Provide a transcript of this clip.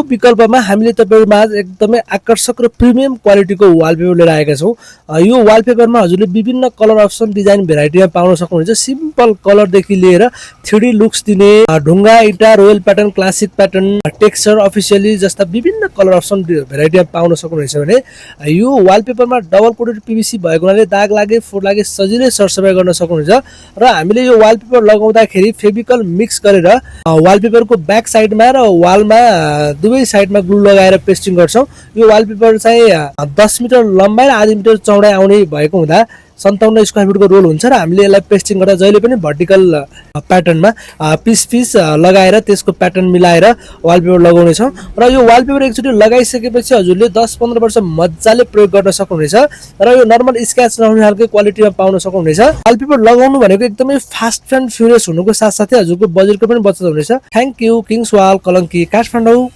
विकल्पमा हामीले तपाईहरुमा एकदमै आकर्षक र प्रिमियम क्वालिटीको वालपेपर लिएर आएका छौं। यो वालपेपरमा हजुरले विभिन्न कलर अप्सन डिजाइन भेराइटीमा पाउन सक्नुहुन्छ। सिम्पल कलर देखि लिएर 3D लुक्स दिने ढुंगा इटा royal pattern classic pattern texture officially जस्ता विभिन्न कलर अप्सन भेराइटीमा पाउन सक्नुहुन्छ भने यो वालपेपरमा डबल कोटेड पीवीसी भएको हुनाले दाग लागे फोड लागे सजिलै सरसफाई गर्न सक्नुहुन्छ। र हामीले यो वालपेपर लगाउँदाखेरि फेभिकल मिक्स गरेर वालपेपरको ब्याक साइडमा र वालमा दुवै साइडमा ग्लु लगाएर पेस्टिङ गर्छौं। यो वालपेपर चाहिँ 10 मिटर लम्बाइ र आधी मिटर चौडाइ आउने भएको हुँदा 57 स्क्वायर फिटको रोल हुन्छ र हामीले यसलाई पेस्टिङ गर्दा जहिले पनि भर्टिकल प्याटर्नमा पिस लगाएर त्यसको प्याटर्न मिलाएर वालपेपर लगाउने छौं। र यो वालपेपर एकचोटी लगाइसकेपछि हजुरले 10-15 वर्ष मज्जाले प्रयोग गर्न सक्नुहुनेछ र यो नर्मल स्क्र्याच नहुने खालको क्वालिटीमा पाउन सक्नुहुनेछ। वालपेपर लगाउनु भनेको एकदमै फास्ट एन्ड फ्युरियस हुनुको साथसाथै हजुरको बजेटको पनि बचत हुनेछ। Thank you Kings Wall Kalanki Kathmandu.